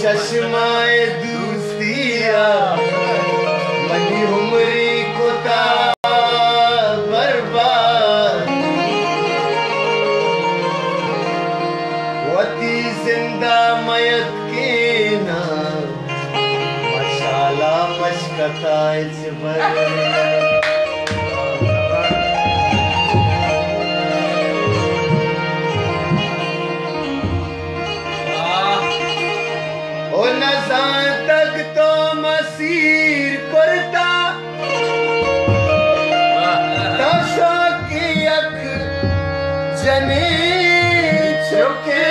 چشمائے دوستی ءَ منی عمری کتا برباد۔ وتی زندہ میت کینا مشالا مشکتا ہچ بر۔ او نزانتگ تو مسیر کرتا، تشاک یک جنین چکے۔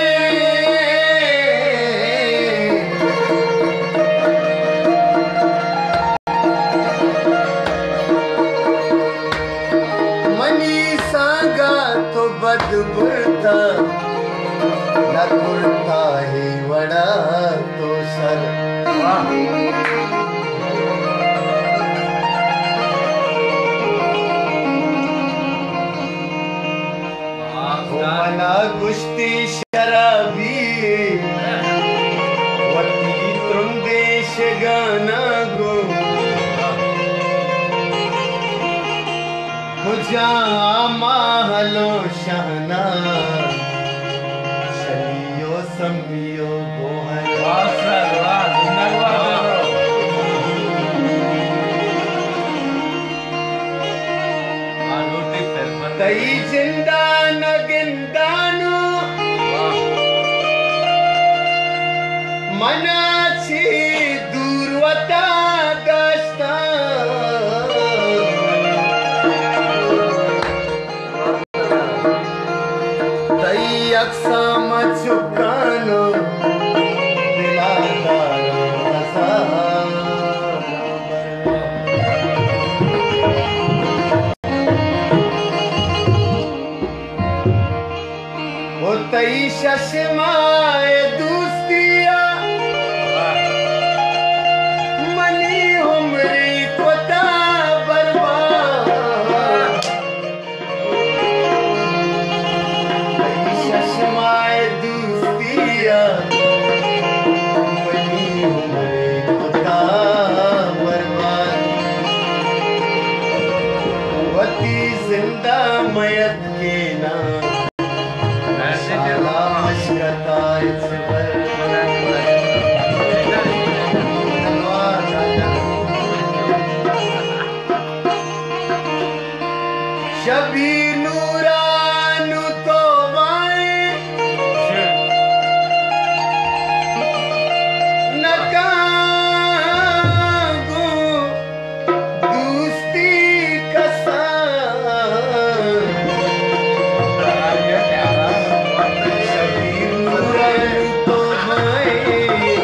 منی سانگا تو بد برتا، نہ کرتا ہی وڑا تو سر۔ واہ۔ او منا گشتی شرابی، وتی ترندیں شگانا گوں، کجا ماہلو شہنا، شلیو سمیو گوہر۔ واہ سر، واہ، زندگ بات۔ تئی جندا نہ گندانو، منا چی دور وتا داشتاں۔ تئی عکساں من چکانو، دلا داراں ہزار۔ او تئی ششمائے دوستی ءَ منی عمری کتا برباد۔ تئی ششمائے دوستی ءَ منی عمری کتا برباد۔ وتی زندہ میت کینا شالا مشکتا ہچ بر۔ شبیر نورانو تو وائیں نکاں گوں دوستی کساں۔ شبیر نورانو تو وائیں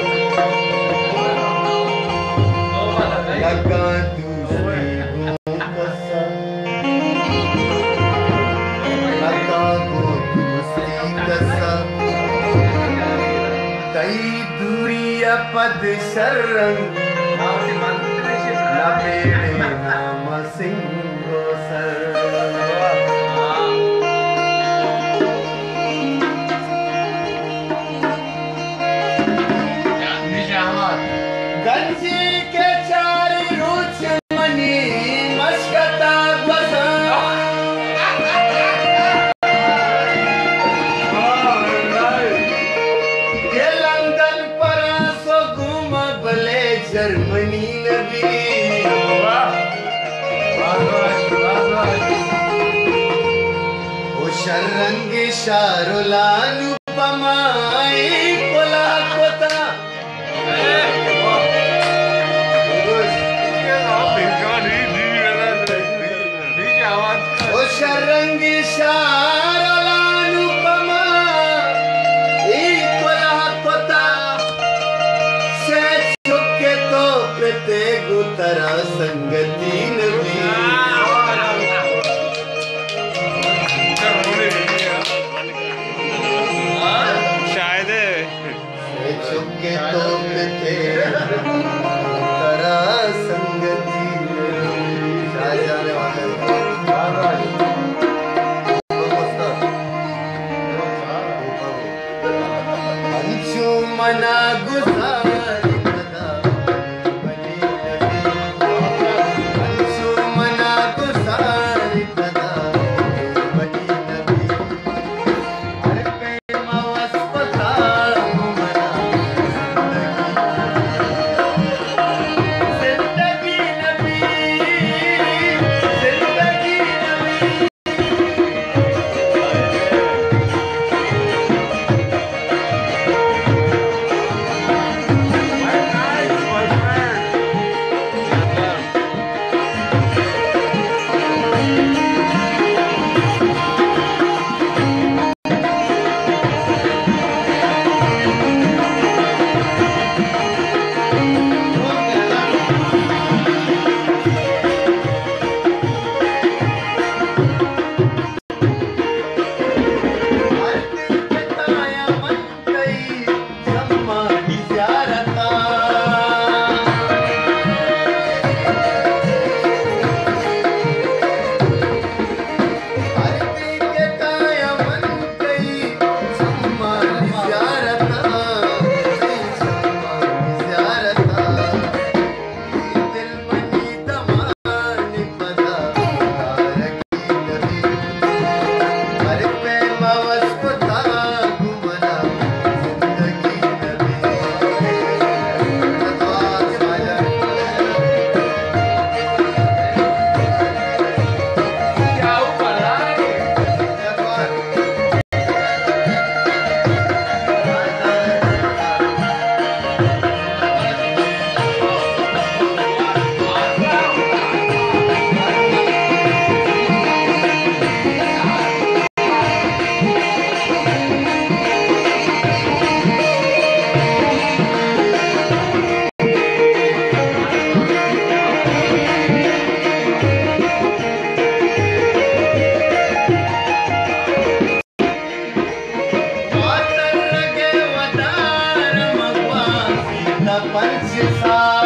نکاں دوستی گوں کسا، نکاں گوں دوستی کسا۔ تئی دوری ءَ پد شررنگ، نہ بیڑے نام سنگو سر۔ گنجی کہ چار روچ منی مشکتا گوزاں، کہ لندن، فرانس و گوما بلے جرمنی نبی۔ او شررنگ شارلانو پمائی کلا کتا۔ او شررنگی شارلانو پما ای کلا کتا، سے چکے تو پتے گو ترا سنگتی نبی۔ شاید ہے۔ اے چکے تو پتے ترا سنگتی شاہ جان والے۔ انچو منا گزار پنچ سال۔